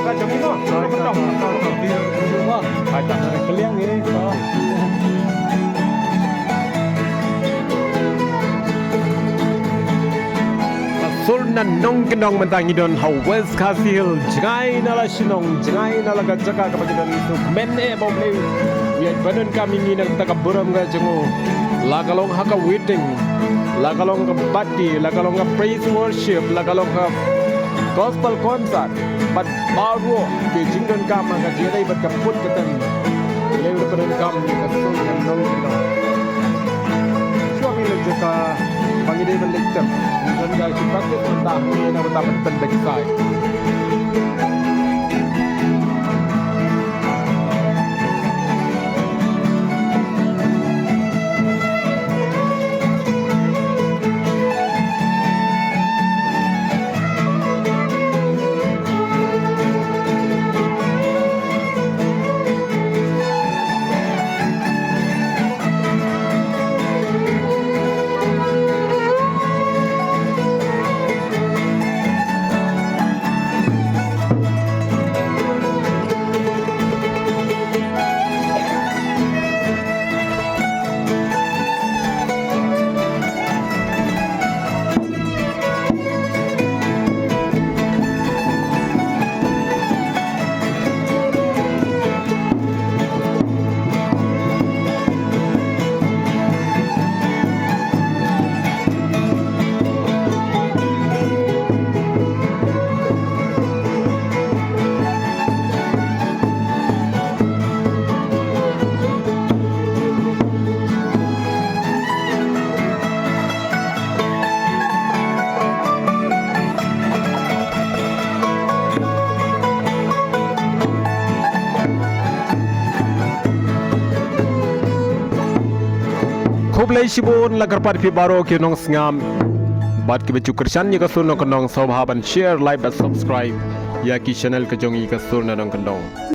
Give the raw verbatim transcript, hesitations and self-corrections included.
Sur na nongkyndong mynta ngi don ha West Khasi Hills, jngai na la shnong, jngai na la ka jaka kaba ngi don, ngi sngewkmen eh ba U Blei u ïai pyndonkam ïa ngi na kata ka burom ka jong u. La ka long ha ka wedding, la ka long ka birthday, la ka long ka praise worship, la ka long ka gospel concert. Bad baroh ki jingdonkam ha ka jingïadei bad ka put ka tem. Ïa u pyndonkam ïa ka song ka nong ka nong. Shuwa ngi leit jaka ba ngi dei ban leit tem. Ngi don ka ki practice mynta, ngi na mynta ban pynbeit sai. Khublei shibun, la kyrpad phi baroh ki nongsngap bad kiba ju kyrshan ïa ka sur nongkyndong, sngewbha ban share, like bad subscribe ïa ki channel ka jong ngi ka sur nongkyndong.